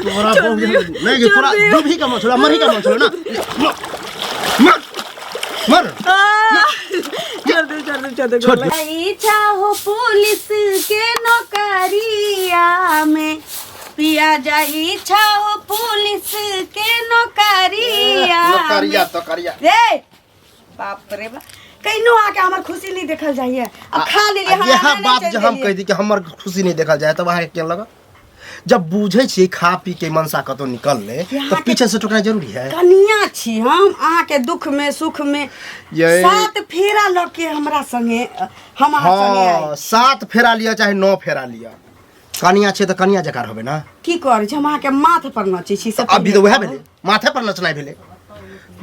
तोरा छोड़ बहु दियौ, नहीं गे तोरा छोड़ दियौ। डूबी के मन छलो मरी के मन छलो ना। मर मर। छोड़ दे, छोड़ दे, छोड़ दे। छोड़ दे। इच्छा हो पुलिस के नौकरिया में पिया जाई, इच्छा हो पुलिस के नौकरिया में। करिया तो करिया। रे बाप रे बाप, कहिनो आके हमर खुशी नहीं देखल जाइए। अब खा लेलिए हम। यह बात जे हम कह दी कि हमर खुशी नहीं देखल जाए तब अहाँके केहन लगत? जब बुझे छी खा पी के मनसा कतौ निकल ले यहाँ तो के- पीछे से टोकना जरूरी है। कनिया छी हम अहाँके, दुख में सुख में ये- सात फेरा लऽ के हमरा संगे, हम अहाँ संगे हाँ आइ। 7 फेरा लिअ चाहे 9 फेरा लिअ, कनिया छै तऽ कनिया जकाँ रहबै ना। की करै छी? हम अहाँके माथ पर नचै छी से। अभी तऽ वएह भेलै, माथे पर नचनाइ भेलै।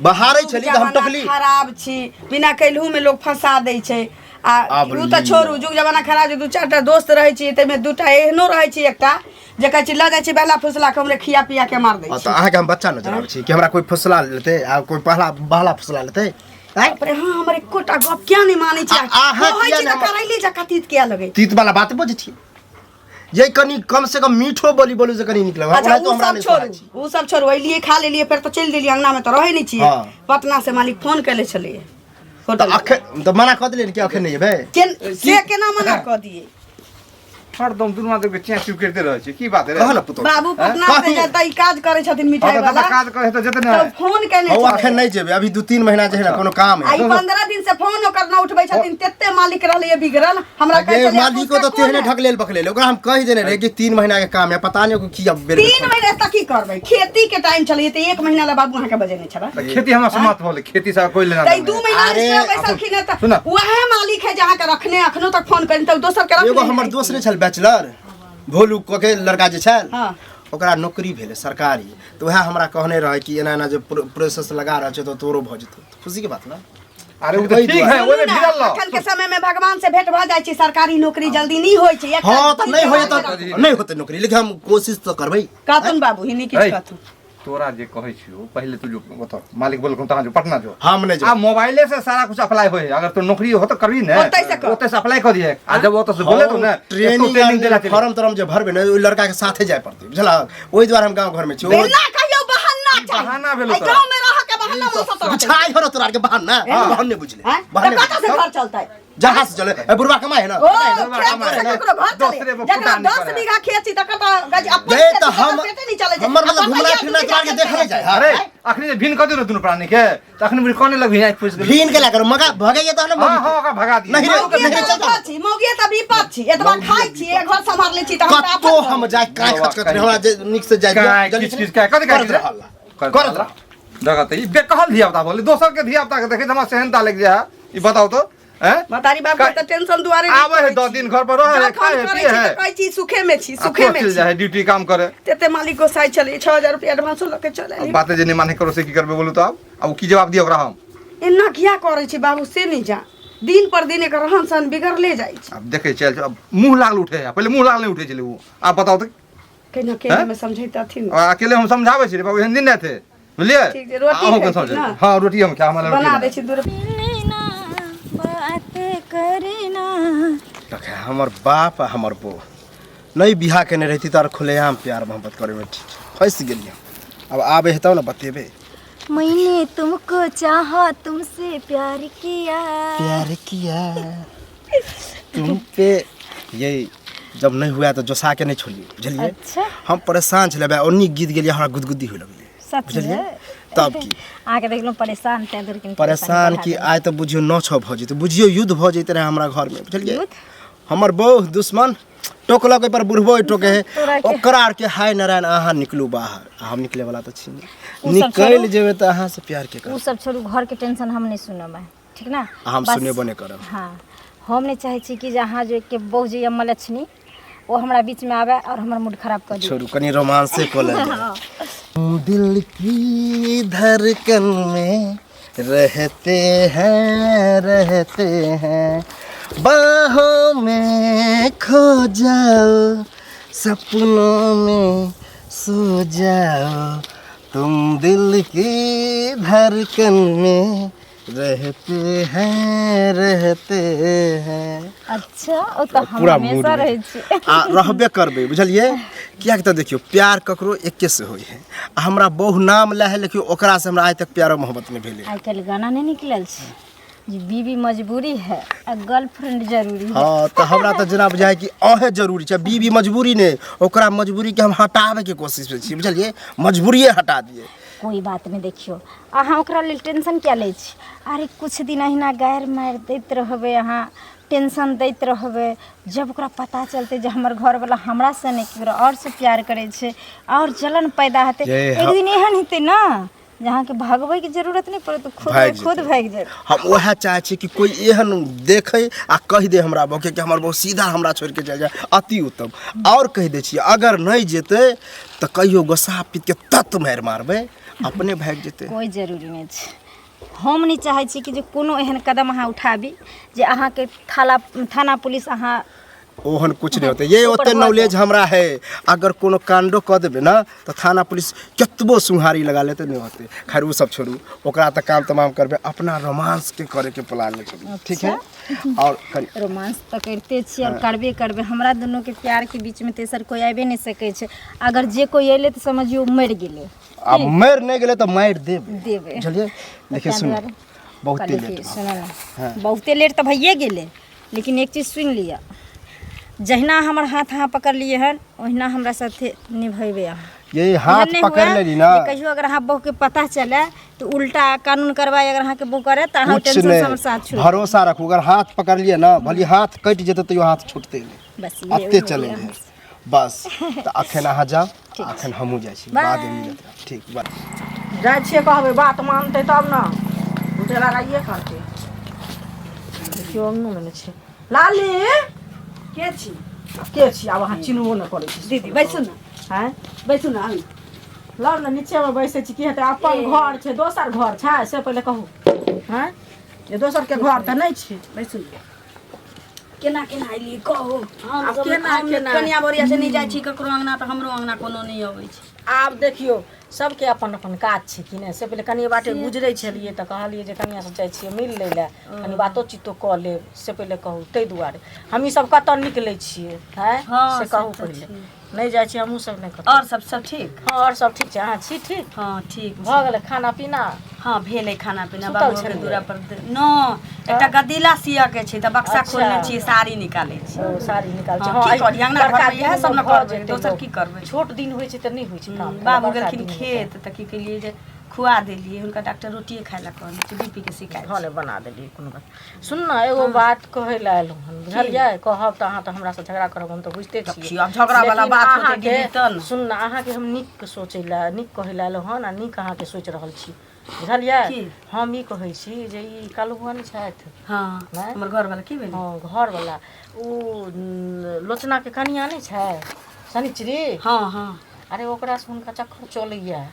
बहारै छली तऽ हम जमाना टोकली। खराब छी, बिना कैलहू में लोग फंसा दै छै। आ आब उ तऽ लिअ। छोड़ू, जुग जमाना खराब छै। दू चारि टा दोस्त रहै छी, ताहिमे दूटा एहनो रहै छी, एकटा जे कहै छी लऽ जाइ छी बहला फुसला के, हमरे खिया पिया के मार दै तऽ छी। अहाँके हम बच्चा नजर आबै छी कि हमरा कोइ फुसला लेतै आ कोइ बहला बहला फुसला लेतै? आँय? बाप रे, हाँ, हमर एकोटा गप किया नहि मानै छी? अहाँ कहै किया छी नहि तऽ करैली जकाँ तीत किया लगै? तीत वाला बात बजै छी ये, कनी कम से कम मीठो बोली बोलू से कनी नीक लगै। अच्छा ओना तो उ हमरा सब नहि छोड़ू, सोहाइ छी। उ सब छोड़ू। अइलियै, खा लेलियै, फेर तऽ चलि देलियै, अंगना में तऽ रहै नहि छियै। हाँ। पटना से मालिक फोन केले छलैए तऽ होटल। अखन तऽ मना कऽ देलियै ने कि अखन नहि एबै? से केना मना कऽ दियै? हरदम दुनू आदमी के चें चू करिते रहै छै, की बात है रे? कह ने पुतोहु। बाबू पटना से कही। जतऽ ई काज करै छथिन मिठाई हँ, तऽ वाला जतऽ काज करै तऽ जेतै ने। तऽ फोन केने हौ छलै। अखन नहि जेबै, अभी 2-3 महीना जे है ने कोनो काम आ है। ई 15 दिन से फोन ओकर न उठबै छथिन, तेते मालिक रहलै बिगड़ल। हमरा कहै ये छलै, मालिको उसका तऽ तेहने कोन है? ढकलेल बकलेल, ओकरा हम कहि देने रहे कि 3 महीना के काम है, पता नहीं ओकर की अब बेर बेर 3 महीना तक की करबै? खेती के टाइम छलै तऽ 1 महीना ला बाबू अहाँके बजेने छलै। तऽ खेती हमरा समाप्त भऽ गेलै, खेती से कोई लेना तऽ देना 2 नहि। महीना अरे, से बैसलखिन हँ तऽ सुनऽ। उएह मालिक है जे अहाँके रखने, अखनो तक फोन करी तऽ दोसर के रखने एगो हमर है। दोस्त नहि छल बैचलर, भोलू कऽ के लड़का जे छल, हाँ। ओकरा नौकरी भेलै सरकारी, तऽ वएह हमरा कहने रहै कि एना एना जे प्रोसेस लगा रहल छै तऽ तोरो भऽ जेतौ, खुशी के बात ना। अरे ओ तऽ ओहि ठीक है, दुआरे। ओहिमे सुनू ने, भिड़ल रह। अखन के समय में भगवान से भेंट भऽ जाइ छै, सरकारी नौकरी जल्दी नहीं होइ छै। एकटा हाँ तऽ नहि होय चीज तऽ नहि होतै नौकरी, लेकिन हम कोशिश तऽ करबै। कहथुन बाबू, हिनी किछु है। कहथुन। तोरा जे कहै छियौ, पहिले तू जो ओतऽ मालिक बोललखुन तहाँ जो, पटना जो। हम नहि आ जेबै। मोबाइले से सारा कुछ अप्लाई होय है, अगर तू नौकरी हो तऽ करबी ने। ओतै से कर। ओतै से अप्लाई कऽ दिहे आ जब ओतऽ से बोले तो ने ट्रेनिंग ट्रेनिंग देला चलि। फॉर्म तॉर्म जे भरबै ने, ओहि लड़का के साथे जाय पड़तै, बुझलहक? ओहि दुआरे हम गाँव घर में छी। बेना कहियो बहाना चाही। बहाना भेलो एहि तोरा। गाँव में रह के बहाना मौसा तोरा। बुझाइ हो तोरा के बहाना, बहाने बुझले। हैं? तऽ बहाने। कतऽ से घर चलतै? जहाँ से चले ए, बुढ़वा कमाए है ना। ओ बुढ़वा खेत कमाए से है ना। ककरो घर चले? दोसरे पर जकरा फुटानी 10 करे। बीघा खेत छी तकर तऽ गज अपन गए खेत तऽ छी, हम तकर पेटे नहीं चलै छै। हमर मतलब अपन घुमना भैया फिरना दू तोरा के बीघा देखले खेत जाय। हाँ। अरे अखनी जे भिन कऽ दियौ ने दुनू प्राणी के तऽ अखनी बुझि कोने लगभी आँखि फुसि गेलै। भीन के ला करो मगा भगैया तहन ने। हाँ हाँ, ओकरा भगा दियौ। नहीं रे, मौगिए नहीं तऽ चलता। विपत छी, मौगिए तऽ विपत छी। एतबा खाइ छी, एक घर सम्हार लै छी तऽ हम तऽ कतो आफत हम भऽ जाय काय खच खच हमरा जे नीक से जाय दियौ, काय जल्दी किच किच काय कथी काय करत रहल करत रहल। जगह तऽ ई बेकहल धिया पुता बोले, दोसर के धिया पुता के देखै हमरा सेहनता लागि जाइ है, ई बताउ तऽ हैं? महतारी बाप के तऽ टेंशन दुआरे नहि आबै है करै 10 छी। दिन घर पर रहै है, जखन खाइ है, करै पिए छी है। तऽ कहै छी सुखे में छी, आ सुखे तो में चलि छी। जाइ है ड्यूटी काम करे। तेते मालिक गोसाइ छलै, 6000 रुपया एडवांसो लऽ के चल अब एलियै। बाते जे नहि माने करो से की करबै बोलू तऽ आब आब ओ की जवाब दिअ ओकरा हम? एना किया करै छी बाबू से नहि जान, दिन पर दिन एकर रहन सहन बिगड़ले जाइ छै। आब देखै चलि आब मुँह लागल उठे है, पहिले मुँह लागल नहि उठै छलै ओ, आब बताउ तऽ। केना केना में समझैतथिन? आ अकेले हम समझाबै छी रे बाबू, एहन दिन नहि थे, बुझलियै? ठीक छै, रोटी अहूँ के खाइ छी समझेबै। ने? हाँ रोटी हम खाय, हमरा रोटी बना बना। दै छी दूर। मिलना बात करना। देख हमर बाप आ हमर बो नहीं बियाह केने रहती तऽ आर खुलेआम प्यार मोहब्बत करे में ठीक फंसि गेलियै। अब आबे हेतौ ने बतेबे। मैंने तुमको चाहा, तुमसे प्यार किया, प्यार किया तुम पे। ये जब नहीं हुआ तऽ जोसा के नहीं छोड़िए, बुझलियै? अच्छा। हम परेशान छलै बे, ओन्नी गीत गेलियै, हमरा गुदगुदी होय लगलै। सच? बुझलियै तब की अहाँके देखलहुँ परेशान तैं दूर कनि परेशान की आइ तऽ बुझियौ 9-6 भऽ जेतै, बुझियौ युद्ध भऽ जैते रहै हमरा घरमे, बुझलियै? हमर बहु दुश्मन टोकलक, ओहिपर बुढ़बो टोके है तोरा के- ओकरा आरके हाय नारायण, अहाँ निकलू बाहर आ हम निकले वाला तऽ छी नहि। उ सब निकलि छोड़ू। जेबै तऽ अहाँसँ प्यार के ओ करब? सब छोड़ू, घरके टेंशन हम नहि सुनब आइ, ठीक ना? आ हम बस- सुनेबो नहि करब। हाँ, हम नहि चाहै छी कि जे अहाँ जे के बहु जे यऽ मलक्ष्मी, ओ हमरा बीचमे आबै आओर हमर मूड खराब कऽ दिअ। छोड़ू, कनि रोमांसे कऽ लेल जाय। दिल की धड़कन में रहते हैं, रहते हैं, बाहों में खो जाओ, सपनों में सो जाओ, तुम दिल की धड़कन में रहते हैं रहते हैं। अच्छा, ओ तऽ हम पूरा मूड हमेशा मे। रहै छी। आ रहबे करबै, बुझलियै? किएक तऽ देखियौ, प्यार ककरो एके से होइ है। आ हमरा बहु नाम लै है, लेकिन ओकरासँ हमरा आइ तक प्यारो मोहब्बत नहि भेलै। आइ काल्हि गाना नहि निकलल छै जे बीवी मजबूरी है आ गर्लफ्रेंड जरूरी है? हँ, तऽ हमरा तऽ जेना बुझाइ कि अहेँ जरूरी छै, बीवी मजबूरी नहि। ओकरा मजबूरीके हम हटाबैके कोशिशमे छी, बुझलियै? मजबूरिए हटा दियै। कोई बात नहि, देखियौ, अहाँ ओकरा लेल टेंशन किया लै छी? अरे, कुछ दिन अहिना गारि मारि दैत रहबै, अहाँ टेंशन दैत रहबै। जब ओकरा पता चलतै जे हमर घरवला हमरासँ नहि, केकरो आओरसँ प्यार करै छै, आओर जलन पैदा हेतै। ये एक दिन एहन हेतै ने जे अहाँके भगबैके जरूरत नहि पड़त, खुद भागि खुद जेतै। भागि जायत। हम उएह चाहै छी कि कोइ एहन देखै आ कहि दे हमरा बहूके कि हमर बहू सीधा हमरा छोड़िके चलि जाय, अति उत्तम। आओर कहि दै छियै, अगर नहि जेतै तऽ कहियो गोस्सा पीतके तत मारि मारबै, अपने भागि जेतै। कोइ जरूरी नहि छै। हम नहि चाहै छी कि जे कोनो एहन कदम अहाँ उठाबी जे अहाँके थाला थाना पुलिस अहाँ ओहन कुछ नहि होतै ये। ऊपर ओते भऽ नॉलेज हमरा है। अगर कोनो कांडो कऽ देबै ने तऽ थाना पुलिस कतबो सुहारी लगा लेतै, नहि होतै। खैर, ओ सब छोड़ू, ओकरा तऽ काम तमाम करबै, अपना रोमांसके करैके प्लान चलू, ठीक है? आओर कनि रोमांस तऽ करिते छियै आओर करबे करबै। हमरा दुनूके प्यारके बीचमे तेसर कोइ आबिए नहि सकै छै। अगर जे कोइ अयलै तऽ समझियौ मरि गेलै। आ मरि नहि गेलै तऽ मारि देबै। देबै। बुझलियै? देखियौ, ताहि सुनू, दुआरे बहुते कहलियै लेट कि भऽ सुनू ने, बहुते लेट तऽ भइए गेलै, लेकिन एक चीज सुनि लिअ, जहिना हमर हाथ अहाँ पकड़लियै हन, ओहिना हमरा साथे निभेबै अहाँ। ये हाथ एहन नहि पकड़ हुए लेली ना जे कहियो अगर अहाँ बहूके पता चले तऽ उल्टा कानून कार्रवाई अगर अहाँके बहू करे तऽ अहाँ कुछ टेंशन से हमर नहीं साथ छोड़ भरोसा रखू, अगर हाथ पकड़लियै ना, भले हाथ कटि जेतै तैयो हाथ छूटतै नहि। बस इहे अते उम्मीद चलै यऽ। है बस। तऽ अखन अहाँ जाउ, अखन हमहूँ जाइ छी, बादमे मिलत रहब, ठीक? बाय। जाइ छियै, कहबै, बात मानतै तब ने, उल्टे लड़ाइए करतै। देखियौ, अङ्गनोमे नहि छै। लाली के छी, के छी? आब अहाँ चिन्हबो नहि करै छी। दीदी, बैसू ने। आँय, बैसू ने अङ्गना। लऽ ने, नीचेमे बैसै छी, की हेतै? अपन घर छै, दोसर घर छै? से पहिले कहू। आँय, जे दोसरके घर तऽ नहि छै। बैसू ने। केना केना एलियै कहू? हम आब केना हम केना? कनिया बोरिया से नहि जाइ छी ककरो अंगना, तऽ हमरो अंगना कोनो नहि अबै छै। आब देखियौ, सबके अपन अपन काज छै कि नहि? से पहिले कनिए बाटे गुजरै छलियै तऽ कहलियै जे कनियासँ जाइ छियै मिल लै लए, कनि बातो चीतो कऽ लेब। से पहिले कहू, ताहि दुआरे हमही सब कतऽ निकलै छियै? आँय? हँ, से कहू तऽ पहिले। नहि जाइ छियै हमहूँ सब नहि कतौ। आओर सब सब ठीक? हँ, आओर सब ठीक छै। अहाँ छी ठीक? हँ, ठीक। भऽ गेलै खाना पीना? हँ, भेलै खाना पीना। सुतल बाबू के छलियै? दूरा पर न एकटा गदीला सियऽ के छै तऽ बक्सा अच्छा। खोलने छियै, साड़ी निकालै छी। ओ, साड़ी निकाल छै। हँ, की करी? अङ्गना बड़का घरमे इएह सब ने भऽ करबै, जेतै दोसर लोक। की करबै? छोट दिन होइ छै तऽ नहि होइ छै काम। बाबू बड़का गेलखिन दिन हेतै। खेत तऽ की केलियै जे खुआ देलियै हुनका। डॉक्टर रोटिए खाय लए कहने छै, बीपी के शिकायत हँ छै। नहि बना देलियै, कोनो बात। सुन ने, एगो बात कहै लए एलहुँ हन, बुझलियै? कहब तऽ अहाँ तऽ हमरासँ झगड़ा करब, हम तऽ बुझिते छियै। देखियौ, आब झगड़ा वाला लेकिन बात होतै अहाँके दीदी तऽ ने। सुन ने, अहाँके हम नीक सोचै लए, नीक कहै लए एलहुँ हन आ नीक अहाँके सोचि रहल छी, बुझलियै? की? हम ई कहै छी जे ई कलुआ नहि छथि? हँ। नहि? हमर घरवाला की भेलै? हँ, घरवला ओ लोचनाके कनियाँ नहि छै, शनिचरी? हँ हँ। अरे, ओकरासँ हुनका चक्कर चलैया।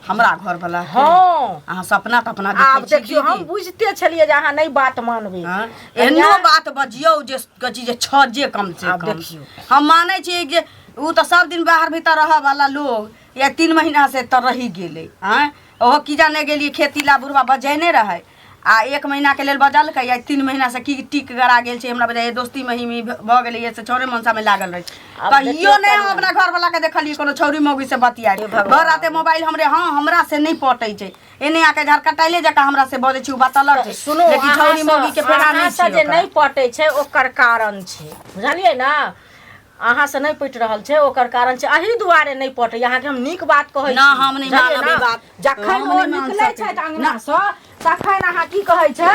हमरा घर वाला? हँ। अहाँ सपना तपना आब देखै छी? देखियौ, हम बुझिते छलियै जे अहाँ नहि बात मानबै। हँ, एहनो बात बजियौ जे कहै छी जे छजे कम से आब कम देखियौ। हम मानै छियै जे ओ तऽ सब दिन बाहर भीतर रहऽ वाला लोग या 3 महीना से तऽ रहि गेलै। आँय, ओहो की जाने गेलियै, खेती ला बुढ़वा बजेने रहै आ 1 महीना के लेल बजलकै, आ 3 महीना से की टीक गड़ा गेल छै हमरा बजाय दोस्ती महीमी भऽ गेलै, से छौरे मनसा में लागल रहै छै। आब कहियो देखियौ नहि हम कनिया। अपना घर वाला के देखलियै कोनो छौरी मौगी से बतियाइ। हे भगवान। भर राते मोबाइल हमरे, हँ, हमरा से नहि पटै छै। एने आके झरकटाइले जकाँ हमरा से बजै छै, उ बात अलग छै। सुनू, लेकिन छौरी मौगी के फेरा नहि अहाँसँ छै जे ओकरा। नहि पटै छै ओकर कारण छै, बुझलियै ने? अहाँसँ नहि पटि रहल छै ओकर कारण छै, एहि दुआरे नहि पटै। अहाँके हम नीक बात कहै ना, छी, हम नहि बुझलियै मानब ई ने? बात। जखन हम ओ नहि मान निकलै सकै। छथि अङ्गनासँ तखन अहाँ की कहै छै,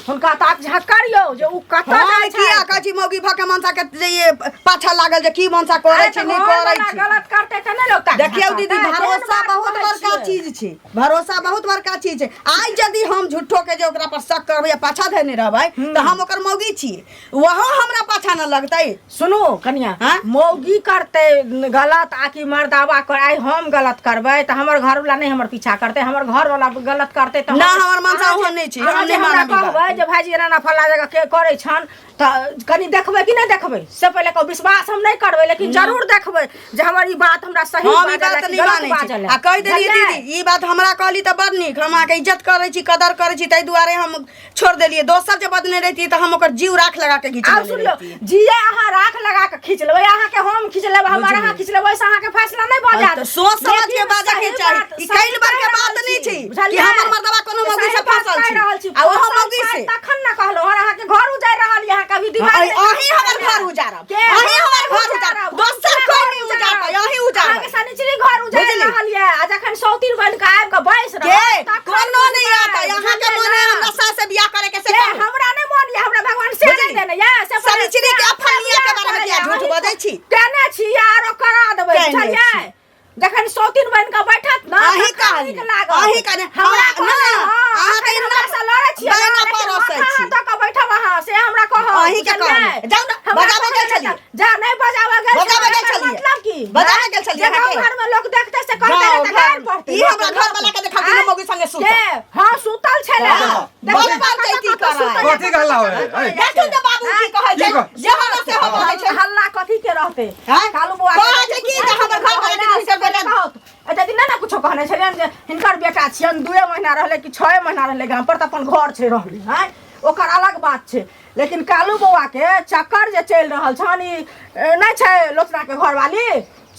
हुनका ताक झाँक करियौ जे ओ कतऽ हम जाइ किया छै। कहै छी मौगी भऽ के मनसा के जे ये पाछा लागल जे की मनसा करै अरे छै, तऽ नहि करै घरवला छै। गलत करतै तऽ नहि लोक ताक झाँक देखियौ दीदी, करतै? केहन भरोसा बात बहुत कहै बड़का छियै? चीज छै, भरोसा बहुत बड़का चीज छै। आइ यदि हम झूठो के जे ओकरा पर शक करबै आ पाछा धयने रहबै तऽ हम ओकर मौगी छियै, वहो हमरा पाछा न लगतै। सुनू कनिया। हाँ? मौगी करतै गलत आकि मर्दावा कर, आइ हम गलत करबै तऽ हमर घरवला नहि हमर पीछा करतै? हमर घरवला गलत करतै तऽ ना, हमर मनसा ओहन नहि छै, हम अहाँ जे नहि हमरा मानब ई बात। कहबै जे भाइजी एना एना फल्ला जगह के करै छन तऽ कनि देखबै कि नहि देखबै, से पहिले कहू। विश्वास हम नहि करबै, लेकिन जरूर देखबै जे हमर ई बात हमरा सही हम ई बाजल बात कि नहि गलत मानै छी बाजल। आ कहि देलियै दीदी। बुझली ई बात हमरा कहली तऽ बड़ नीक। हम अहाँके इज्जत करै छी, कदर करै छी, ताहि दुआरे हम छोड़ देलियै। दोसर जे बदने रहितियै तऽ हम ओकर जीव राख लगा के घीच आब लेने सुनियौ रहितियै। जिये अहाँ राख लगा के खींच लेबै, अहाँके हम खींच लेबै, हमर अहाँ खींच लेबै, ओहिसँ अहाँके फैसला नहि भऽ जायत। तऽ सोच समझ के लेकिन बाजऽ के सही चाही। बात- ई सही कैल बार के कहि बात रहल नहि छी, छै कि बुझलियै? हमर मर्दबा कोनो मौगी सही से बात फंसल कहि छी रहल छी। आ ओहो फंसल मौगी छै से। तखन ने कहलहुँ हन अहाँके घर उजाड़ि रहल यऽ, अहाँके अभी दिमाग नहि अहीं हमर घर उजाड़ब, के? अहीं हमर घर उजाड़ब, दोसर कोइ नहि उजाड़तै, अहीं उजाड़बै। अहाँके शनिचरी घर उजाड़ि बुझली? रहल यऽ आ जखन सौतीन बनि कऽ आबि कऽ बैस के रहत तखन कोनो नहि बुझबै, आता। अहाँके बुझलियै मन है ने? हमरा सास से बियाह करे के से के कहू। हमरा नहि मन यऽ, हमरा भगवान से नहि बुझली? देने यऽ, से पहिले शनिचरी के अफनिया के बारे में किया झूठ बजै छी? केने छी आरो करा देबै, केने बुझलियै? छी। जखन सौतीन बनि कऽ बैठत ने अहीं तखन कहली, नीक लागत। अहीं कहली। हमरा हाँ, कहले, ना, हाँ, अहाँ अखन तऽ हमरा से लड़ै छियै बैना ना, लेकिन परोसै माथा छी। हाथ दऽ कऽ बैठब अहाँ, से हमरा कहब, अहीं के बुझलियै? कहब। जाउ ने, हमरा बजाबै गेल कहले छलियै। जा, नहि बजाबै गेल बजाबै छलियै, गेल एकर छलियै। मतलब की? बजाबै गेल छलियै जे गाँव अहाँके। घरमे लोक देखतै से कहतै गाँव ने तऽ गारि घर- पड़तै। ई हमरा घरवला के देखलखिन आँय? मौगी संगे सुतल। के? हाँ, सुतल छलै। हाँ, देखियौ, बड़ पंचायती कतऽ कराय। सुतल कथी के हल्ला होय है? देखू ने बाबू की कहै छै। की कहै? जे हमरा से हो बोलै छै। हल्ला कथी के रहते? आँय? कालू बौआ कहै छै की जे हमर घरवला के हिनकर बेटा- कहत। एते दिन नहि ने कुछो कहने छलियनि जे हिनकर बेटा छियनि, 2 महीना रहलै कि 6 महीना रहलै गाम पर तऽ अपन घर छै रहलै, आँय? ओकर अलग बात छै। लेकिन कालू बौआ के चक्कर जे चलि रहल छनि, ई नहि छै लोचना के घरवाली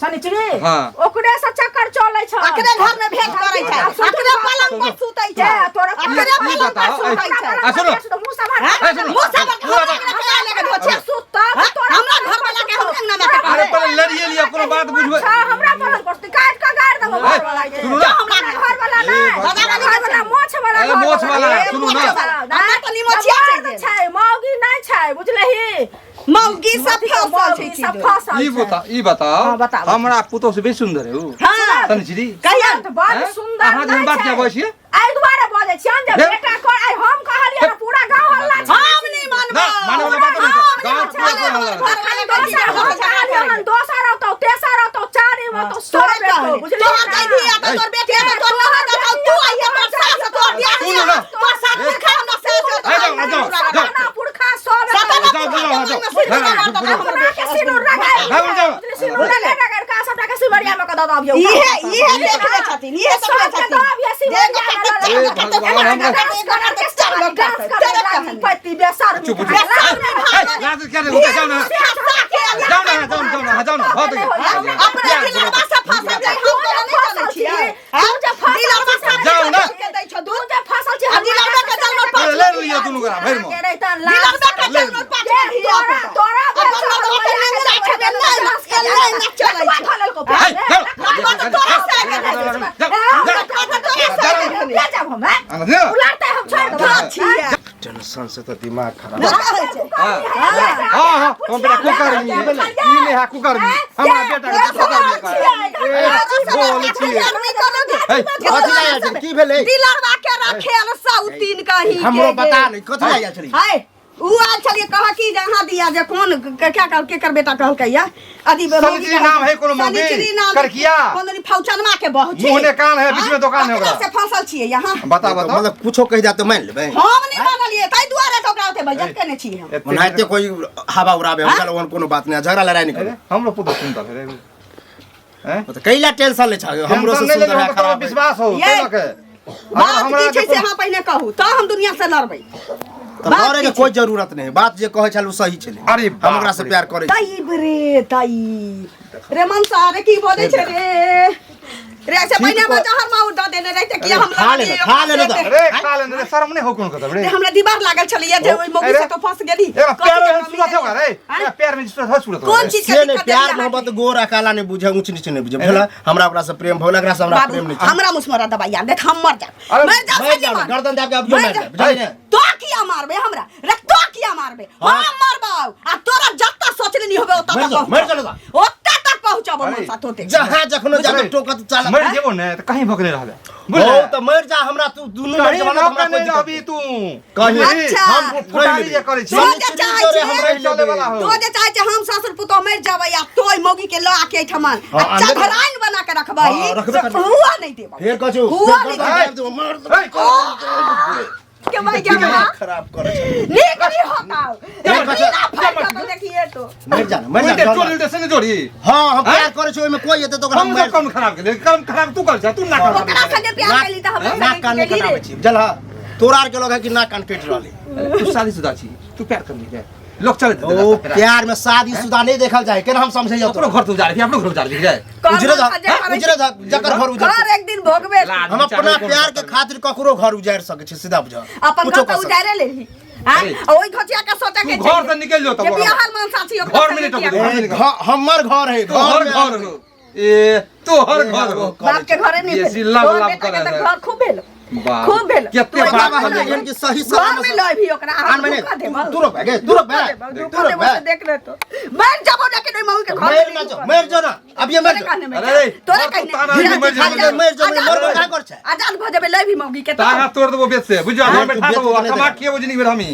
शनिचरी, हाँ। ओकरे से चक्कर चलै छै। अकरे घर में भेंट करै छै, अकरे पलंग पर सुतै छै, के? तोरा अकरे ई पलंग पर बताओ, सुतै छै। आ सुनो। मुँह सम्हार ए, सुनो। मुँह सम्हार के हमरा अंगना के आले के धो छै। सुतब, हाँ? तोरा हमरा घरवाला के हमरा अंगना में के अरे कहबै। पहिले लड़िए लिअ, कोनो बात बुझबै। अच्छा, हमरा पलंग पर सुतै, काटि कऽ गाड़ि देबौ ए, घरवाला के। सुनू ना। हमरा घरवाला नहि, बजाबै हमरा घरवाला मोछ वाला अरे, मोछ वाला, घरवाला। सुनू ना। हमरा तऽ निमोछिया छै मर्द छै, मौगी नहि छै, बुझलही? मौगी सब फंसल छै मौगी की सब दो। फंसल ई छै। बता, ई बताओ, हाँ, बताबू। हमरा पुतोह से बेसी सुंदर है ऊ। हाँ। शनिचरी। कहिया? बड़ हैं? सुंदर अहाँ जेहन नहि बात छै। किया बजै छियै? एहि दुआरे बजै छियनि जे हे। बेटा कर, आइ हम कहलियै ने, पूरा गाँव हल्ला छै। हम नहि मानबै। ना, माने वाला बात नहीं छै। गाँव हम पूरा नहि हल्ला मानबै। छै। घरवाला के दोसर हम कहलियै हन, दोसर औतौ, तेसर औतौ, चारिम औतौ, सब तोरे एतौ, कहले। बुझलियै तोहर ना? जाइ धिया तऽ तोहर बेटी हेतौ, तोहर ननद हेतौ, तू अइहे, तोहर सास, तोहर दियादनी सुनू ना। तोहर सास पुरखा हमरा सास हेतौ, आ जाओ, आ जाओ, तोहर जाओ। सताना पुरखा सब एतौ। सताना जाओ, पुरखा जाओ, के जाओ। मन में सिर जाओ, लगा जाओ, देतौ, जाओ। हमर अपना के सिनुर रगड़ि जाओ, जाओ। बुझलियै, सिनुर रगड़ि रगड़ि कऽ सबटा के सिमरिया में कऽ दऽ दबियौ। इहे इहे देखले छथिन, इहे देखले सबके छथिन। दऽ अबियै सिमरिया में लऽ हे भगवान, हमरा- डांस करऽ के चाही, डांस करऽ लागी, पति बेसर चुप हो जाओ। ए, ए, लाज क्या रे, उठा, जाओ ना। जाओ ना, जाओ ना, जाओ ना, जाओ ना, बहुत हो गया। अपने दिलरबा से फंसल छै, हम तोरा नहि जानै छियै। तू जे फंसल दिलरबा छी, से जाओ ना। के दै छौ तू दूध जे फंसल छी, आ दिलरबा के जलमल अरे, पाँच ले लिअ दुनू गोरा, भरि मोन। दिलरबा के जलमल पाँच के धिया तोरा पुता। तोरा अपन मर्दबा के नेंगरा छेबे नहि, एलै नहि चलै छै। ए, जाओ। मर्दबा तऽ तोरा से आगे जाओ, रहै छै। जाओ, जाओ। मर्दबा तऽ तोरा से आगे रहै छै। ले जाब हम, हैं? आना, जाओ। उलाड़तै हम छोड़ि देबै। धऽ छियै। टेंशन से तऽ दिमाग खराब। नहि कहै छै। हाँ, हाँ, हाँ, हम बेटा कुकर्मी, ई नहि है कुकर्मी, हमरा बेटा के कुकर्मी कहै। ए, बोल छियै। हे, कथी लए आयल छली? की भेलै? दिलरबा के रखेल सौतीन कहीं के हमरो गे। बता नहि, कथी लए आयल छली? हाय उ आयल छलियै कह की जे अहाँ दिया जे कोन क्या कहल केकर बेटा कहलकै या अथी शनिचरी नाम है कोनो मौगी? शनिचरी नाम करकिया? कोन दनी फौचनमा के बहू छै। मुँह ने कान है, बीच में दोकान है ककरा ओकरा। से फंसल छियै यहाँ बता बताओ। मतलब कुछो कहि जाए तऽ मानि लेबै? हम नहि मानलियै ताहि दुआरे तऽ ओकरा ओते बेइज्जत केने छियै हम। ओनाहिते कोई हवा उड़ाबे हम ओहन कोनो बात नहि, झगड़ा लड़ाई नहि अरे, करू। हमरो पुतोह सुंदर है रे। हैं? तऽ कैला टेंशन लै छह? हमरो से टेंशन नहि सुंदर लेबै, है हम तोरा खराब है? विश्वास हो, ये, तै लऽ के। अगर बात हमरा की छै जे से अहाँ पहिने कहू तऽ हम दुनिया से लड़बै। तऽ बात लड़े के की छै? कोई जरूरत नहि, बात जे कहै छल ओ सही छलै। अरे हम बाप ओकरा से रे। प्यार करै छी। ताई रे ताई रे मनसा रे की बजै छै रे रे ऐसे ठीक पहिने हमरा कह- जहर माउर दऽ देने रहिते कि अरे, हम खा लेने, खा लेने तऽ। रे खा लेने रे, शर्म नहि हो कोनो कतब रे। रे हमरा दीवार लागल छलैया जे ओहि मौगी अरे। से तो फंस गेली। एकरा कथी प्यार के एहन कमी सूरत होगा रे। आँय? एकरा प्यार में सूरत है सूरत कोन होगा रे। चीज के से नहि दिक्कत प्यार देलियै मोहब्बत गोर आ काला नहि बुझे, ऊँच नीच नहि बुझे भेल। हमरा ओकरा से प्रेम भऽ गेल, एकरा से हमरा बाबू प्रेम नहि छै। हमरा मुसमरा दबाई आन देख, हम मर जाब। अरे, मर जाब। मरि जाउ ने, गर्दन दाबि के अभियो मरि मारि जाब। देब, बुझलियै ने? तो किया मारबे हमरा रे? तो किया मारबे? हाँ। हम मरबाऊ आ तोरा जत्ता सोचले नहीं होबे ओत्ता मरि तक जाउ, मरि जाउ पहुँचब। ओत्ता तक पहुँचब अरे, मनसा तोते। जहाँ जखनो जाके अरे, टोकत चल मरि जेबो ने तऽ कहीं भोगने रहबे। हो तऽ मरि जा हमरा, तू दुनू मरि कहीं जेबा ने तऽ हमरा भोगने कोई नहीं दिक्कत रहबी नहि। तू। कहीं अच्छा। हम फुटारी जे करै छी। तो जे चाहै जोरे हम छियै, रहि चले वाला हो। तो जे चाहै छै हम ससुर पुतोह मरि जेबै आ तोय मौगी के लऽ आके एहिठमन हाँ, आ आनबे करबै। चघराइन बना के रखबही हाँ, रखबे से करबै। हुआ नहि देबौ। फेर कहै छौ, हुआ फेर नहि गर्दन देबौ। दाबि देबौ, मार देबौ। हे, के भाई के हमरा खराब करे छै नीक नहीं होता बिना फायदा तो देखिए तो मर जा मर ओइ जा ते चोरी से ने जोड़ी हां हम प्यार करे छै ओइमे कोई एते तो ओकरा हम मारि सब कम खराब केले कम खराब तू कर जा तू ना कर ओकरा संगे प्यार कैली त हमरा नाक कान संगे नहि केली कटाबै रे छी बुझल तोरा आर के लग है कि नाक कान कटि रहलै तू शादीशुदा छी तू प्यार कर ली लोग चले ओ प्यार में शादी शुदा नहीं देखल जाए केना हम समझे अपनो घर तू जा रही अपनो घर जा रही रे उजरे कर्म धक जे उजरे धक जकर घर उजर घर एक दिन भोगबे हम अपना प्यार के खातिर ककरो घर उजाड़ सकै छी सीधा बुझ अपन कुछो घर कर तो सकै उजारे लेली हां अरे। ओइ घचिया के सोचा के तू घर से निकल जो जे तब बिहार मन साथी ओकरा घर में संगे नहीं किया टपक छी। ए, हमर घर है तोहर में घर हो ए तोहर घर हो बाप के घरे नहीं ये भेल सिल्ला तोहर गुलाब बेटा के करे तऽ है। घर खूब भेल बाप। खूब भेल केते तू बाप बाबा घर हम में एहन कि सही घर में लय भी ओकरा आन हम मने धोखा देबौ तू रोक बे तू रोक बे धोखा तू रोक देबौ बे से देख ले तो मर जाबो लेकिन ओइ मऊ के घर मर ना जो मर जो ना अब ये मर तोरे जो कहने में अरे, तोरे घर तो कहने ताना नहीं, मर जाबो। मर जो मर का कर छै आजाद भऽ जेबै लय भी मौगी के तागा तोड़ देबो बेच से बुझ घर में तू ठा बेच देबो के नहीं कमा देगा। खिएबो जिंदगी भर हमी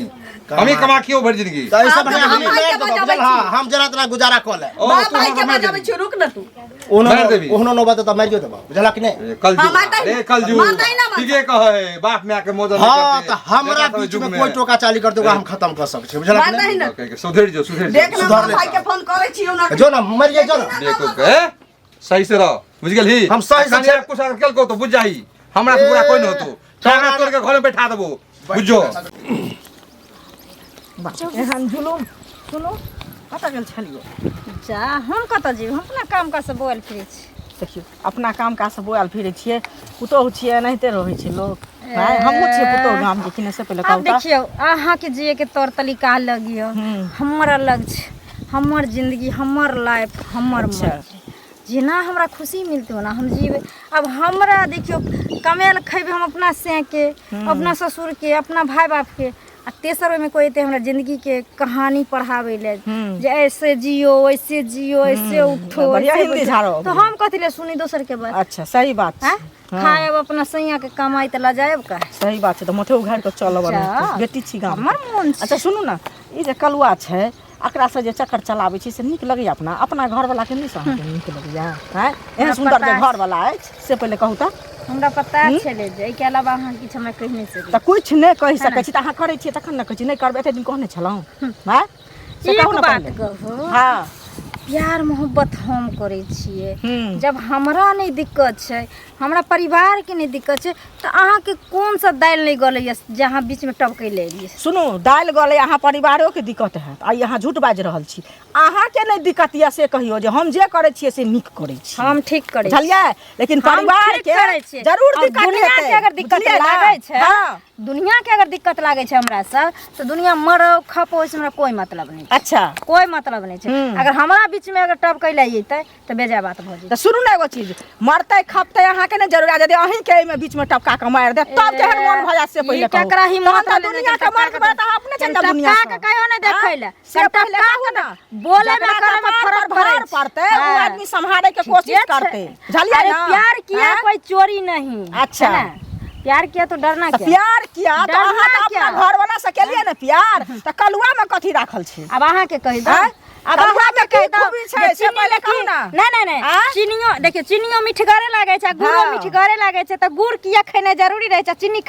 हमी कमा खिएबो भर जिंदगी तऽ ऐसे हम बढ़िया हम हम भाई के मारि देबो बचाबै बुझल हां छी। हम जना तना गुजारा कऽ ले ओ बाप तू भाई के हमरा मारि बजाबै देबी। छी रुक न तू ओहनो मारि देबी। ओहनो नौबत तऽ मारियो देबो बुझलक कि नहि ए, कल हाँ, मारतै अरे ना। कल मारतै ना, मारतै। ठीके कहै बाप माय के मोजर नहीं हाँ करते। तऽ हमरा बेटा सब बीच युग में कोई टोका चाली करते ओकरा हम खत्म कर सकै छी बुझलक कि मारतै नहि ना। कह के सुधरि जो सुधरि देख जो न सुधर ले। भाई के फोन करै छी ओना जो ना मर जो ना बेवकूफ के सही से रह बुझ गेलही हम सही से कनिया कुछ अगर केलको तो बुझ जाही हमरा से बुरा कोई न होतो टांगा तोड़ के घर में बैठा देबो बुझो एहन जुलुम सुनू कतऽ गेल छलियै जा हम कतऽ जेबै हम अपना काम काज से बौआल फिरै छी देखियौ अपना काम काजसँ बौआल फिरै छियै पुतोहु छियै एनाहिते रहै छै लोक आँय, हमहूँ छियै पुतोहु गामके कि नहि से पहिले आब कहू तऽ देखियौ अहाँके जियैके तौर तरीका अलग यऽ हमर अलग छै हमर जिन्दगी हमर लाइफ हमर अच्छा। मर्जी जेना हमरा खुशी मिलतै ओना हम जीबै आब हमरा देखियौ कमायल खयबै हम अपना सैके अपना ससुरके अपना भाय बापके आ तेसर ओहिमे कोइ एतै हमरा जिन्दगीके कहानी पढ़ाबै लए जे ऐसे जियो ऐसे जियो ऐसे उठो बढ़िया ऐसे हिंदी बैठो। झाड़ो। तऽ हम कथी लए सुनी दोसरके बात अच्छा सही बात छै आँय? खायब अपना सैयाके कमाइ तऽ लजायब काहे सही बात छै तऽ माथे उघारि कऽ चलब अच्छा। बेटी छी गाम हमर मोन छै अच्छा सुनू ने ई जे कलुआ छै एकरासँ जे चक्कर चलाबै छी से नीक लगैया अपना अपना घरवलाके नहि से अहाँके नीक लगैया आँय एहन सुन्दर जे पता छै। घरवला अछि से पहिले कहू तऽ हमरा पता छलै जे एहिके अलावा अहाँ किछु हमरा कहि नहि सकै तऽ किछु नहि कहि सकै छी तऽ अहाँ करै छियै तखन ने कहै छी नहि करबै एते दिन कहने छलहुँ आँय से एक कहू ने बात पहिले। कहू हँ प्यार मोहब्बत हम करै छियै हूँ। जब हमरा नहि दिक्कत छै हमरा परिवारके नहि दिक्कत छै तऽ अहाँके कोन सा दालि नहि गलैया जे अहाँ बीचमे टपकै लए एलियै सुनू दालि गलै अहाँ परिवारोके दिक्कत हैत आइ अहाँ झूठ बाजि रहल छी अहाँके नहि दिक्कत यऽ से कहियौ जे हम जे करै छियै से नीक करै छी हम ठीक करै छी। बुझलियै लेकिन हम परिवार ठीक के करै छियै। जरूर और दिक्कत दुनिया हेतै के अगर दिक्कत बुझलियै ने? लागै छै हँ दुनिया के अगर दिक्कत लागै छै हमरा से तऽ दुनिया मरो खपो ओहिसँ हमरा कोई मतलब नहि छै। अच्छा कोई मतलब नहि छै अगर हमरा बीच में अगर टपकै लए अयतै तऽ बेजाय बात भऽ जेतै तऽ सुनू ने एगो चीज मरतै खपतै अहाँके नहि जरूर यदि अहीँके एहिमे बीचमे टपका कऽ मारि देत तब केहन मोन भऽ जायत से पहिले ई कहू ककरा हिम्मत तहन तऽ रहलै जे दुनिया के टपका मर्द कऽ बड़ तऽ अहाँ अपने चलि जाउ दुनिया टपका कऽ कहियो नहि देखै लए। से पहिले टपका कहू कऽ ने बोले में जकरा करे में कपार फरक पर पड़ै भार छै। पड़तै ओ हाँ। आदमी सम्हारे के कोशिश ठीके छै। करतै बुझलियै अरे ने प्यार किया आँय? कोई चोरी नहीं अच्छा। है ना? प्यार किया तो डरना तऽ क्या प्यार किया तऽ डरना अहाँ तऽ अपना क्या? घरवाला से केलियै ने प्यार तऽ कलुआ में कथी राखल छै अब अहाँ के कहि दो आँय? अब कलुआ अहाँ में के कहि की दो खूबी छै जे से चीनी पहिले में कहू की- ने। नहीं नहीं नहीं आँय? चीनियो देखियो चीनियो मिठगरे लागै छै आ गुड़ो हाँ। मिठगरे लागै छै तऽ गुड़ किया खेनाइ जरूरी रहै छै आ चीनी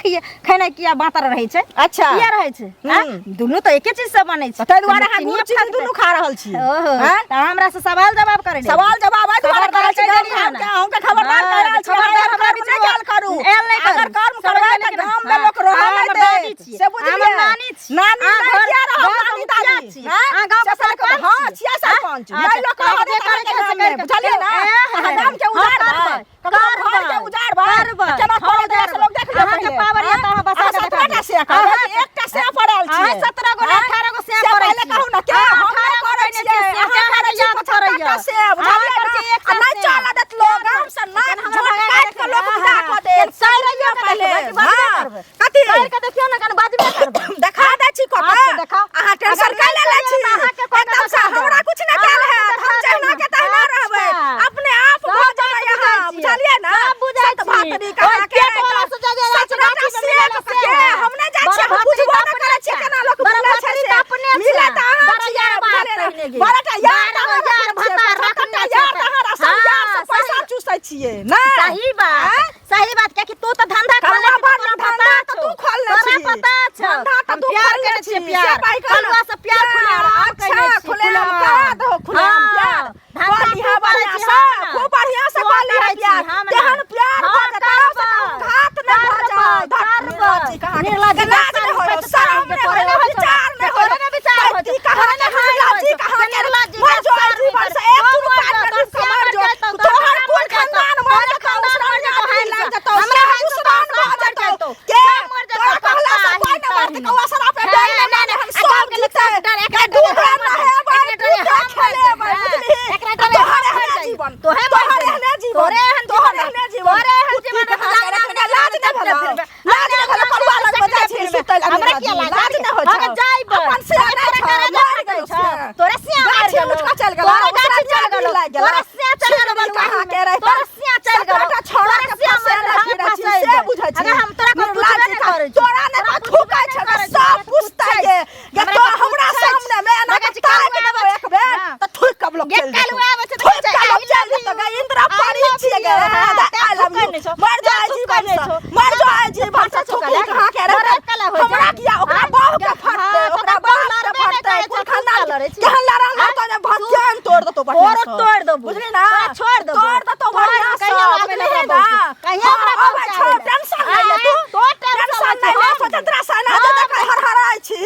खेनाइ किया बाँतर रहै छै अच्छा। किया रहै छै आँय? दुनू तऽ एके चीज से बनै छै तऽ ताहि दुआरे अहाँ चीनियो गुड़ चीनी फाटतै। दुनू खा रहल छी ओहो आँय? तऽ हमरा से सवाल जवाब करै ले। सवाल जवाब एहि दुआरे करै छी खबरदार गाम कहि देलियै घरके अहूँके खबरदार हँ, कहि रहल छी खबरदार अहाँ हमरा कर्म बीच नहि मे कयल करू एल नहि करू। अगर कर्म समझ करबै गेलियै तऽ कि नहि? गाममे लोक रहऽ हँ, नहि हमर दादी देत छियै। से बुझलियै हमर नानी छी। नानी अहाँ नहि घर- किया रहब घर नानी के मुखिया दादी छी। आँय? अहाँ गाँव के से पहिले कहू, सरपंच हँ छी। छियै सरपंच आँय? नहि लोक अच्छा, रहऽ जे देत करैके अहाँके है से गाममे करिके। बुझलियै ने ए, अहाँ गामके हँ, उजाड़बै करबै, ककरो घरके करबै, उजाड़बै करबै, तऽ केना हम करल जाय से लोक देख लिअ अहाँके पहिले पावर यऽ तऽ अहाँ बसा अहाँ कऽ देखा 17टा दियौ। से करबै एकटा से पड़ल अहाँ छियै 17 गो आँय? 18 गो से से पड़ै पहिले छियै। कहू ने के अहाँ हम नहि 18 गो करै कयने छियै छियै, से अहाँ अहाँके करै छियै याद पड़ैया। 75टा से बुझलियै अहाँ करै ने छियै एक आ सए नहि से। चलऽ देत लोक गाम से नाक हमरा झोंट भगा काटि कऽ लोक विदा कऽ देत साइरैयो के पहिले देखबै कि बजबे हँ करबै। कथी साइर के देखियौ ने कनि बजबे करबै। देखा दै छी कऽ अच्छा, देखाउ। अहाँ टेंशन अगर कै ले लै नहि छी चलैया तऽ अहाँके कऽ के एकदम से देखा देब। हमरा कुछ नहि कयल अहाँके हैत हम देखा जहिना देब। के तहिना रहबै अच्छा। अपने आप सब भऽ बात जेबै बुझै अहाँ छियै। बुझलियै ने सब बुझै सत छी। भातरी ओहि अहाँके पेट वाला से जे जाइ छै, 17टा गाछी में सेब मिलल से के है। हम नहि जाइ बड़ छियै हम भातरी बुझबो तऽ नहि अपने करै छियै छै। केना लोक बड़ मिलै छै भातरी से तऽ अपने छै। मिलै तऽ अहाँ बड़ छियै यार बात बुझलियै ने पहिने गे। बड़टा यार बारह तऽ अहाँ यार रखने छियै भतार 75टा रखने यार छै। तऽ अहाँ सब यार हाँ, से पैसा सही- चूसै छियै नहि सही बात सही बात कियाकि तू तऽ धंधा खोलने कलवा छी बड़ तऽ तोरा धंधा पता तऽ छौ। तू खोलने तोरा छियै पता छौ। धंधा तऽ हम तू प्यार खोलने करै छियै, छी, प्यार। से पाइ कऽ कलुआ से प्यार खुलेआम हम अच्छा, करै छी, खुलेआम खुलेआम। करा दहो, खुलेआम हाँ, प्यार। धंधा कऽ लिहऽ तू करै बढ़िआँ छी, सँ, हम ना। खूब बढ़िआँ सँ तू कऽ लिहऽ करै छी, प्यार। हम ना। तेहन प्यार हाँ, भऽ जेतौ से करबै। घात नहि भऽ जाउ। करबै, करबै। निर्लज्ज कहाँ के। निर्लज्ज लाज नहि होय, दस शरम साल नहि तोरे होय, नहि होइ छौ। विचार नहि होय। तोरे नहि विचार होइ छौ। पैती कहाँ तोरे के, नहि होइ निर्लज्जी छौ। कहाँ के। निर्लज्जी मर दस जो साल जीवन से, एक तो चुरू मर पाट जो, के तोर डूब के मर सिया जो। मर जेतौ, तोर तोहर सिया कुल मर जेतौ, खानदान मर तोहर जेतौ, खानदान उसरान मर जेतौ, आदमी लागि जेतौ, हमरा सब हाथ से उसरान सब भऽ मर जेतौ। जेतौ, के? सब मर जेतौ, तोरा कहला से पप्पा कोइ नहि मरतै, ही कौआ सराप पे हे, डालि नहि, नहि नहि, हम आ सब गाँवके लोक जीतै। सब डरे, एकरा के डरे दूध हम मर नहेबै, एकरा डरे पूते हम मर खेलेबै, जेबै। बुझलिही? एकरा डरे तोहर हम मर एहने जाइए। जीवन, तोहे मर तोहर जेबै। एहने जीवन, तोरे एहन तोहर जीवन, एहने जीवन। तोरे एहन कुत्ती जीवन, कहाँ हम के अंगना रखने, लाज नहि अंगना भेलौ। फिरबै। लाज नहि भेलौ, कलुआ लग बजाइ छी सुतै लए हमरा किया लाज लाज नहि होइ अगर छौ। जाइबै। अपन सिया नहि तोरा छौ, करे मर नहि गेलौ छौ। से। तोरे सिया मर गाछी गेलौ। उठि कऽ चलि गेलौ, तोरे ओकरा गाछी चलि जादू गेलौ। लागि गेलौ। तोरे सिया चलि गेलौ छिपकली कहाँ के रहितै? तोरे सिया चलि गेलौ। सतरहटा छौड़ा तोरे के सिया फँसेने मर गेलौ, फिरै छी, फँसै से छै। बुझै छी। अगर हम तोरा कोनो निर्लज्ज पुछबे नहि कहाँ- करै छी। तोरा नहि तोरा तऽ थूकै पुछबे छै, नहि करै छी, सब हमरा पूछतै पूछै गे। गे हमरा तो तऽ हमरा पूछै सामने मे एना देखै कऽ छी, ताकि कलुआ देबौ आबै एक बेर, हाँ। तऽ थूकि कऽ लोक गे चलि जेतौ। कलुआ आबै छै तऽ थूकि कहै छै, कऽ लोक I चलि love जेतौ गे, you, Indira I परी love छियै गे, you, हाँ, I तें love थूकै you। नहि छौ, मर तें जा थूकै जीवन नहि सँ, छौ। मर जा जीवन सँ, फटै छौ थूकली कला कहाँ के मरद रहतै? कला होइ हमरा छै। किया ओकरा हाँ, बाप के हाँ, फटतै, तऽ ओकरा ओकरा बाप बाप के लड़बे नहि फटतै, करै कुल छै, तू खानदान किया लड़ै छी? केहन लड़ल हाँ? रहतौ जे भसियान तोड़ देतौ बढ़िआँ तोरो सँ। तोड़ देबौ। बुझली ना? तोरा छोड़ देबौ। तोड़ देतौ तोड़ बढ़िआँ सँ, कहिया आबै बुझली लए ना? हमरा कहिया हाँ, हमरा अबै छौ, पहुँचाबै लए? टेंशन नहि ले तू। आँय, तोर टेंशन टेंशन लै नहि ले, छी हम। स्वतंत्र सेना जे हम। देखै हरहराइ छी,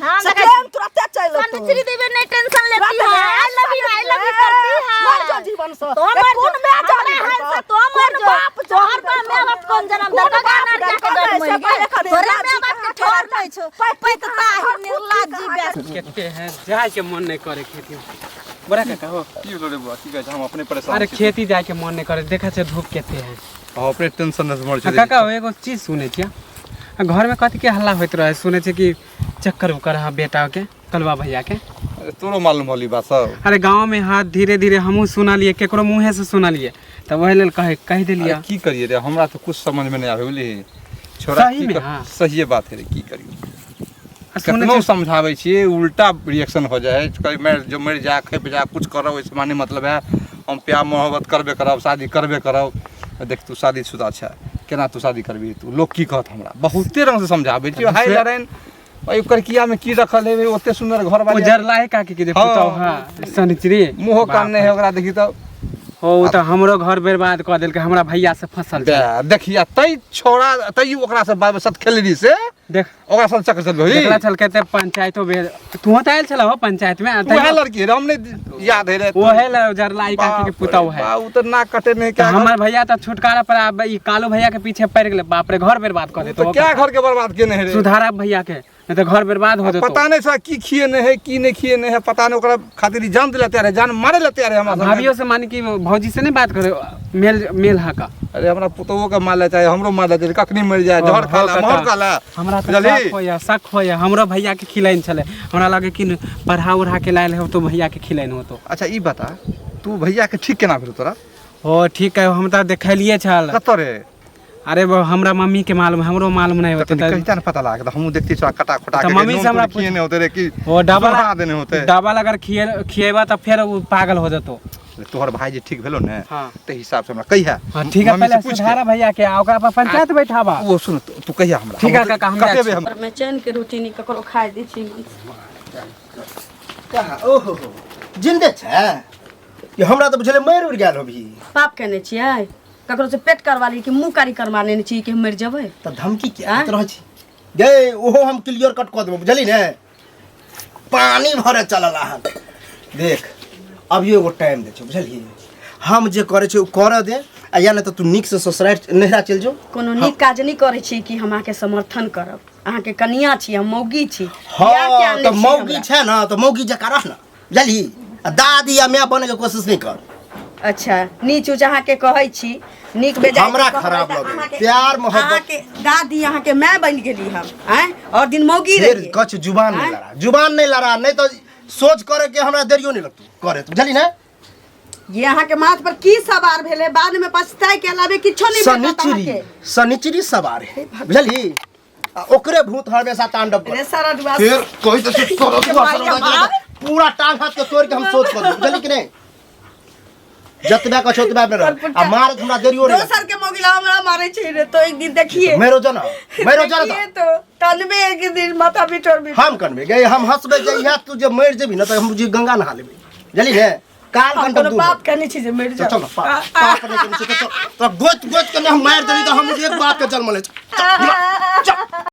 हम से देखै प्रेम तुरते चलि एतौ। सनिचरी देवी नहीं टेंशन लेती तुरते है I love you I love you करती है मर जो जीवन से। तो ए, मर कोन जो। माय हमरा जन्म हाल देलकौ? से तो मर कोन जो। बाप जन्म तोहर बाप देलकौ? माय बाप कोन जन्म कोन देलकौ? बाप गाना देलकौ? जाके डर से मरि पहिले गेल। कभी तोरे लाज माय बाप के कहाँ ठोर के नहि छौ। पैत पैतता कहाँ ही निर्लज्ज कहाँ बेस। कते है जाय के मन नहीं करे खेती में। बड़ा काका हो की भेलो रे बुआ की कहै छै हम अपने परेशान अरे छी। खेती जाय के मन नहीं करे देखा छै धूप कते है हम अपने टेंशन में मर आ छी काका हो एगो चीज सुनै छियै आ घर में कथी के हल्ला होइत रहे सुनै छै कि चक्कर उक्कर है बेटा के कलवा भैया के अरे तोरो मालूम होली बात सब अरे गाँव में हाथ धीरे धीरे हमहूँ सुनलियै केकरो मुँहे से सुनलियै तऽ वही लेल कहे कहि देलियै अरे की करिए रे हमरा तऽ कुछ समझ में नहीं आवे बुझली छोरा सही की में, हाँ। सहिए बात है रे की करिए आ सुनै कतनो छियै समझाबै छियै उल्टा रिएक्शन हो जाइ है कभी मरि जो मरि जा खपि जा कुछ करब ओहिसँ माने मतलब है हम प्यार मोहब्बत करबे करब शादी करबे करब देख तू शादीशुदा छै केना तू शादी करबही तू लोक की कहत हमरा बहुते रंगसँ समझाबै छियै हाय लड़ाइन ओकर कियामे की रखल है ओते सुन्दर घर ओ जरलाहे काकी के जे हाँ। पुतहु हाँ शनिचरी मुँहो कान नहि है ओकरा देखी तऽ हो ओ तऽ हमरो घर बर्बाद कऽ देलकै हमरा भैया से फंसल छै देखिया तै छोड़ा तै ओकरा से बात सत खेलली से देख ओकरा साथ चक्कर चल देखला छल के पंचायतो भेल तू तऽ आयल छल हो पंचायत में वएह लड़की रहे हम नहीं याद है रे ओहे ल जरलाई काकी के पुतहु है उ तऽ नाक कटे नहीं तऽ क्या हमर भैया तऽ छुटकारा पर आब ई कालो भैया के पीछे पड़ गेलै बाप रे घर बर्बाद कऽ देतौ तो क्या घर के बर्बाद केने है रे सुधारा भैया के नहीं तऽ घर बर्बाद हो जेतौ पता नहीं सर की खिए नहीं है की नहीं खिए नहीं है पता नहीं ओकरा खातिर ई जान दिला तैयार है जान मारे ला तैयार है हमरा संगे। भाभियो से माने कि भौजी से नहीं बात करे मेल मेल हा का अरे हमरा पुतोहो के मार ले चाहे हमरो मार ले चाहे कखनी मर जाए जहर खा ला मोहर खा ला हमरा तऽ बुझलही? शक होइए शक होइए हमरो भैया के खिलाइन छलै हमरा लगे कि न पढ़ा उढ़ा के लायल हो तो भैया के खिलाइन होतो अच्छा ई बता तू भैया के ठीक केना भेल तोरा ओ ठीक है हम तऽ देखलिए छल कतऽ रे अरे वो हमरा मम्मी के मालूम हमरो मालूम नहीं होते तखन कहिता ने पता लागत हमहूँ देखती छौ कटा खोटा तऽ के मम्मी से हमरा किए नहीं होते रे कि ओ डबल सुधा देने होते डबल अगर खिए खिएबा तऽ फेर वो पागल हो जेतो तोहर भाई जे ठीक भेलो ने हाँ। ते हिसाब से हमरा कहिया हाँ ठीक है मम्मी से पहले पूछ के। सुधारा भैया के आ ओकरा पर पंचायत बैठाबा ओ सुन तू कहिया हमरा ठीक है काका, हम जाइ कटेबे छी। हम में चैन के रोटी नहीं ककरो खाए दै छी मन से। कहाँ ओहो हो जिन्दे छै ये हमरा तऽ बुझले मरि उड़ गेल होबही पाप केने छियै ककरो से पेट करवा ली कि मुँह कारी करवा लेने छी कि हम मरि जेबै तऽ धमकी किया दैत रहै छी गे ओहो हम क्लियर कट कऽ देबो बुझली ने पानी भरे चलल अहाँ देख अभियो एगो टाइम दै छौ बुझलियै हम जे करै छियै ओ करऽ दे आ या नहि तऽ तू नीकसँ ससुरारि नैहरा चलि जो कोनो नीक काज नहि करै छी कि हम अहाँके समर्थन करब अहाँके कनिया छी हम मौगी छी बियाह किया हँ आनने तऽ छी मौगी हमरा? छै ने तऽ मौगी जकाँ रह ने बुझलही आ दादी आ माय बनैके कोशिश नहि कर अच्छा नीच उच अहाँके कहै छी नीक बेजाय हमरा कहबै खराब तऽ लगैए। अहाँके- प्यार, मोहब्बत। अहाँके दादी अहाँके माय बनि गेली हम आँय और दिन मौगी फेर रहियै कछ जुबान नहीं लड़ा जुबान नहीं लड़ा नहीं तो सोच करे के हमरा देरियो नहीं लगतो करे तो बुझली ना ये अहाँके माथ पर की सवार भेलै बाद में पछताए के अलावे किछो नहि भेटत सनिचरी अहाँके सनिचरी सवार है बुझली आ ओकरे भूत हमेशा तांडव रे करे सरडुआ फिर कोई तो सिर्फ के माय के मार। पूरा टांग हाथ के तोड़ के हम सोच कर बुझली कि नहीं जतबे कह ओतबे में रह आ मार हमरा देरियो रे दोसर के मोगिला हमरा मारे छै रे तो एक दिन देखिए मेरो जना मेरो जना देखिए तो कनबे एक दिन माथा बिटोर बिटोर हम कनबे गे हम हंसबे जइहा तू जे मर जेबी ना त हम जी गंगा नहा लेबे जानी ने काल हम कंटक कोनो दूर पाप करने छी जे मरि चल जाओ चल पाप पाप नहीं करने छै, चल तो गोत गोत के हम मार देली त हम एक बात के जन्म ले चल, चल।